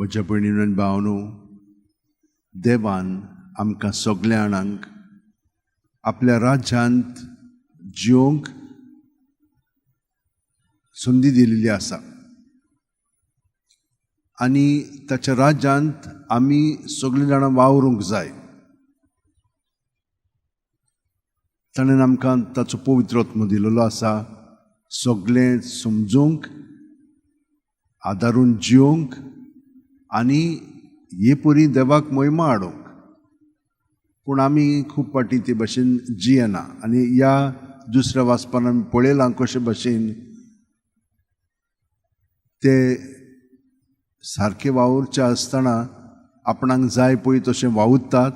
म्हज्या भयणीन आनी भावांनो, देवान आमकां सगल्या जाणांक आपल्या राज्यांत जिवंक संदी दिल्ली आसा आनी ताच्या राज्यांत आमी सगळीं जाणां वावरूंक जाय. ताणें आमकां ताचो पवित्र आत्मो दिलेलो आसा सगळें समजूंक, आदारून जिवंक आनी हे परी देवाक महिमा हाडूंक. पूण आमी खूब फावटी ते भशेन जियेना आनी ह्या दुसऱ्या वाचपान आमी पळयलां कशे भशेन ते सारके वावुरचे आसतना आपणाक जाय पळय तशें वावुरतात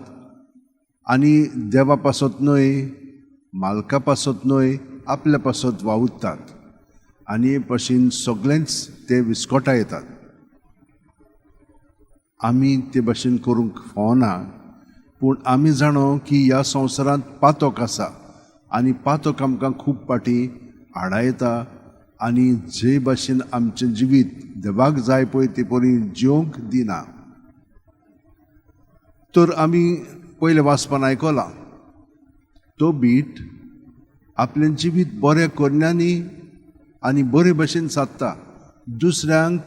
आनी देवा पासत न्हय, मालका पासत न्हय, आपल्या पासत वावुरतात आनी हे भशेन सगळेंच ते विस्कोटा येतात. आमी ते भशेन करूंक फावना, पूण आमी जाणो की ह्या संवसारांत पातक आसा आनी पातक आमकां खूब फावटी आडायता आनी जे भशेन आमचें जिवीत देवाक जाय पळय ते परी जिवंक दिना. तर आमी पयलें वाचपान आयकलां, तो बीट आपलें जिवीत बऱ्या करण्यांनी आनी बरे भशेन सादता, दुसऱ्यांक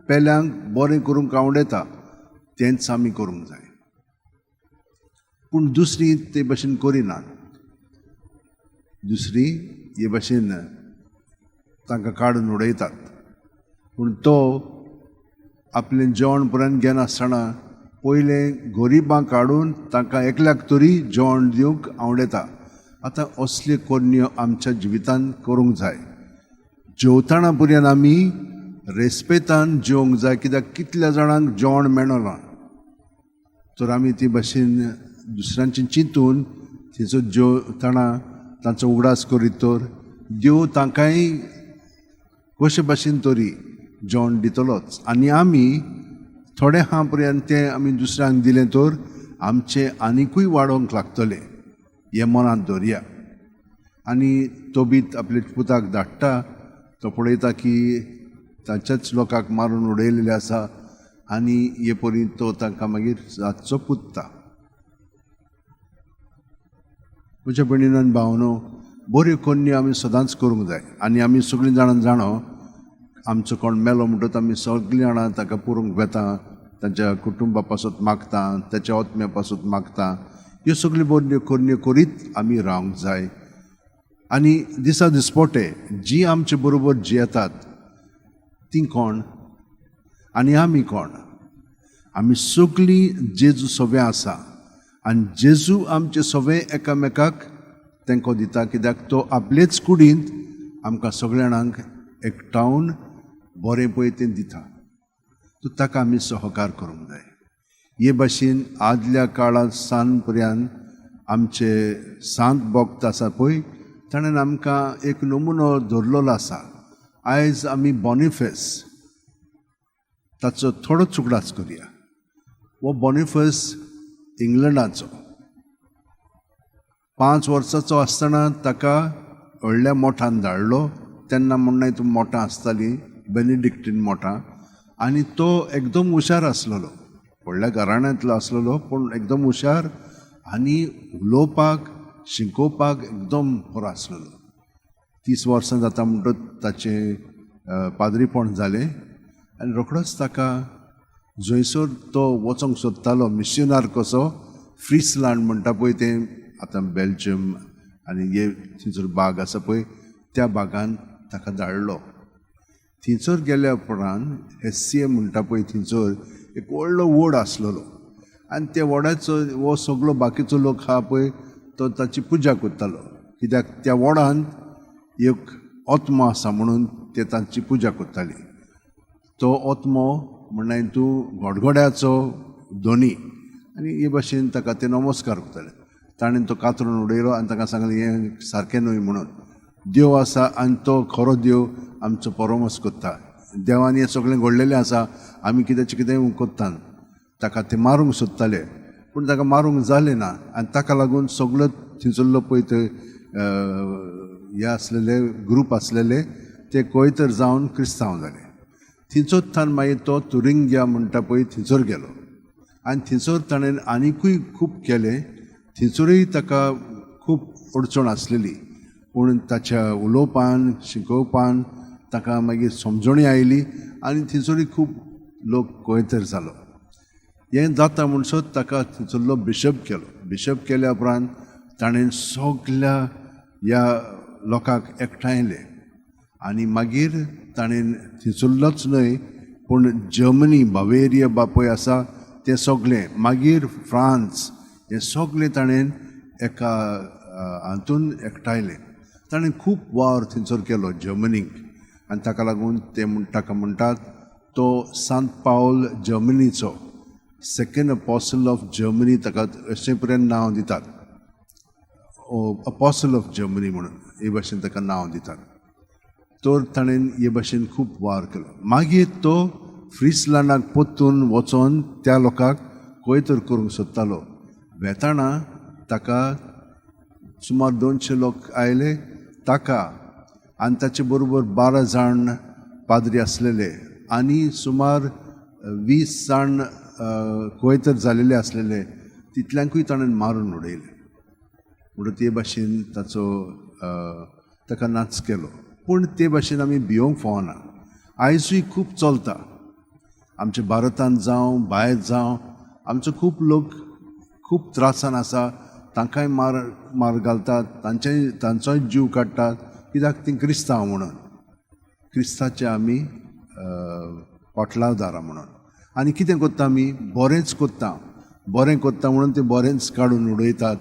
पेल्यांक बरें करूंक आवडटा, तेंच आमी करूंक जाय. पूण दुसरी ते भशेन करिनात, दुसरी हे भशेन तांकां काडून उडयतात. पूण तो आपलें जेवण पर्यंत घेनासतना पयलें गरिबांक काडून तांकां एकल्याक तरी जेवण दिवंक आवडटा. आतां असल्यो करण्यो आमच्या जिवितांत करूंक जाय. जेवतना पर्यंत आमी रेस्पेतान जेवंक जाय, कित्याक कितल्या जाणांक जेवण मेळना. तर आमी ती भशेन दुसऱ्यांचें चिंतून थंयसर जेवतना तांचो उगडास करीत तर देव तांकांय कशे भशेन तरी जेवण दितलोच. आनी आमी थोडे हा पर्यंत तें आमी दुसऱ्यांक दिलें तर आमचें आनिकूय वाडोवंक लागतलें, हें मनांत दवरया. आनी तोबीत आपले पुताक धाडटा, तो पळयता की ताच्याच लोकांक मारून उडयलेलें आसा आनी हे परी तो तांकां मागीर रातचो पुतता. म्हज्या भयणीन आनी भावनो, बऱ्यो करण्यो आमी सदांच करूंक जाय. आनी आमी सगळीं जाणां जाणो आमचो कोण मेलो म्हणटकच आमी सगळीं जाणां ताका पुरूंक वेता, तांच्या कुटुंबा पासत मागता, ताच्या आत्म्या पासत मागता. ह्यो सगल्यो बऱ्यो करण्यो करीत आमी रावंक जाय. आनी दिसा दिसपोटे जी आमचे बरोबर जियेतात ती कोण आनी आमी कोण? आमी सगळीं जेजू सगळें आसा आनी जेजू आमचे सगळे एकामेकाक तेंको दिता, कित्याक तो आपलेच कुडींत आमकां सगळ्या जाणांक एकठावन बरें पळय तें दिता. तर ताका आमी सहकार करूंक जाय. हे भाशेन आदल्या काळांत सान पर्यंत आमचे सांत भक्त आसा पळय, ताणें आमकां एक नमुनो दवरलेलो आसा. आयज आमी बॉनिफेस ताचो थोडो चुकडाच करुया. हो बॉनिफेस इंग्लंडाचो 5 वर्साचो आसतना ताका व्हडल्या मोठान धाडलो. तेन्ना म्हणणें तूं मोठां आसतालीं, बेनेडिक्टीन मोठां. आनी तो एकदम हुशार आसलेलो, व्हडल्या घराण्यांतलो आसलेलो, पूण एकदम हुशार आनी उलोवपाक शिकोवपाक एकदम बरो आसलेलो. 30 वर्सां जाता म्हणटच ताचें पाद्रीपण जालें आनी रोखडोच ताका जंयसर तो वचोंक सोदतालो मिशनार कसो, फ्रिसलँड म्हणटा पळय तें आतां बेल्जियम आनी हे थंयसर बाग आसा पळय, त्या बागान ताका धाडलो. थंयसर गेल्या उपरांत एस सी ए म्हणटा पळय थंयसर एक व्हडलो वड आसलेलो आनी त्या वडाचो हो सगलो बाकीचो लोक आहा पळय तो ताची पुजा करतालो, कित्याक त्या वडांत एक आत्मो आसा म्हणून ते तांची पुजा करताली. तो आत्मो म्हणल्यार तूं गडगड्याचो धनी आनी हे भाशेन ताका ते नमस्कार करताले. ताणें तो कातरून उडयलो आनी ताका सांगलें हें सारकें न्हय म्हणून. देव आसा आनी तो खरो देव आमचो परोमस करता. देवान हें सगळें घडलेलें आसा, आमी कित्याचें कितें करता. ताका ते मारूंक सोदताले पूण ताका मारूंक जालें ना आनी ताका लागून सगळो थंयसरलो पळय थंय हे आसलेले ग्रूप आसलेले ते खंय तर जावन क्रिस्तांव जाले. थिंचोत थावन मागीर तो तुरिंग्या म्हणटा पळय थंयसर गेलो आनी थंयसर ताणें आनिकूय खूब केलें. थंयसरूय ताका खूब अडचण आसलेली, पूण ताच्या उलोवपान शिकोवपान ताका मागीर समजणी आयली आनी थंयसरूय खूब लोक कोयतर जालो. हें जाता म्हणसर ताका थंयसरलो बिशप केलो. बिशप केल्या उपरांत ताणें सगल्या ह्या लोकांक एकठांयले आनी मागीर ताणें थंयसरलोच न्हय पूण जर्मनी, बावेरिया बापय आसा तें सगलें, मागीर फ्रांस, हें सगलें ताणें एका हातून एकठांयलें. ताणें खूब वावर थंयसर केलो जर्मनीक आनी ताका लागून ते ताका म्हणटात तो सांत पावल जर्मनीचो, सेकंड अपोसल ऑफ जर्मनी ताका अशें पर्यंत नांव दितात, अपोसल ऑफ जर्मनी म्हणून हे भाशेन ताका नांव दितात. तर ताणें हे भाशेन खूब वावर केलो. मागीर तो फ्रिसलंडाक परतून वचोन त्या लोकांक कोयतर करूंक सोदतालो. वेताना ताका सुमार 200 लोक आयले ताका आनी ताचे बरोबर 12 जाण पाद्री आसलेले आनी सुमार 20 जाण कोयतर जालेले आसलेले, तितल्यांकूय ताणें मारून उडयले. म्हणून ते भाशेन ताचो ताका नाच केलो. पूण ते भाशेन आमी भियोंक फावना. आयजूय खूब चलता आमच्या भारतांत जावं भायर जावं, आमचो खूब लोक खूब त्रासान आसा, तांकांय मार मार घालतात, तांचेय तांचोय जीव काडटात, कित्याक तीं क्रिस्तांव म्हणून, क्रिस्ताचे आमी पोटलावदारां म्हणून. आनी कितें करता आमी, बरेंच करता, बरें करता म्हणून तें बरेंच काडून उडयतात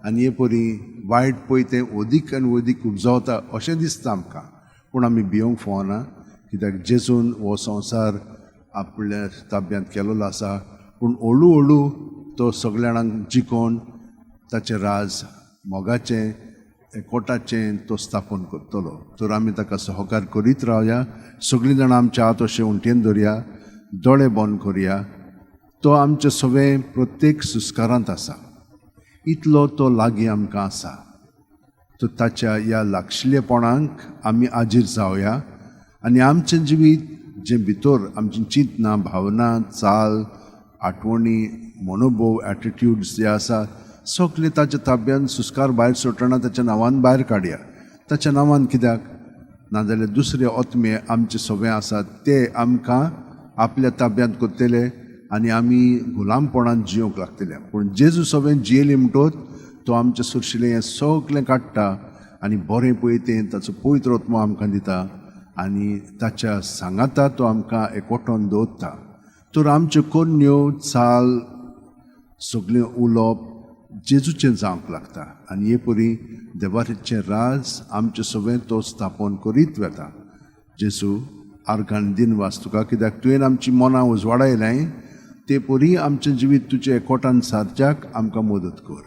आनी हे परी वायट पळय तें अदीक आनी अदीक उपजावता अशें दिसता आमकां. पूण आमी भियोंक फावना, कित्याक जेजून हो संवसार आपल्या ताब्यांत केलेलो आसा. पूण हळू हळू तो सगल्या जाणांक जिखोवन ताचें राज मोगाचें एकवटाचें तो स्थापन करतलो. तर आमी ताका सहकार करीत रावया. सगळीं जाणां आमच्या हात अशें उंटेन धरया, दोळे बंद करया. तो आमचे सगळें प्रत्येक सुस्कारांत आसा, इतलो तो लागीं आमकां आसा. तर ताच्या ह्या लागशिल्लेपणाक आमी आजीर जावया आनी आमचें जिवीत जें भितर आमची चिंतना, भावना, चाल, आठवणी, मनोभोव, एटिट्यूड्स जे आसा सगळे ताच्या ताब्यान सुस्कार भायर सोडटना ताच्या नांवान भायर काडया. ताच्या नांवान कित्याक, नाजाल्यार दुसरे आत्मे आमचे सगळे आसात ते आमकां आपल्या ताब्यांत करतले आनी आमी गुलामपणान जियोंक लागतले. पूण जेजू सगळें जियेली म्हणटोच तो आमचें सुरशिलें हें सगळें काडटा आनी बरें पळय तें ताचो पवित्र आत्मो आमकां दिता आनी ताच्या सांगाता तो आमकां एकवटोन दवरता. तर आमच्यो कोन्न्यो, चाल, सगळें उलोवप जेजूचें जावंक लागता आनी हे परी देवाचें राज आमचें सगळें तो स्थापन करीत वता. जेजू आर्गान दिनवास तुका, कित्याक तुवें आमची मनां उजवाडायल्याय, ते परी आमचें जिवीत तुजे एकवटान सारच्याक आमकां मदत कर.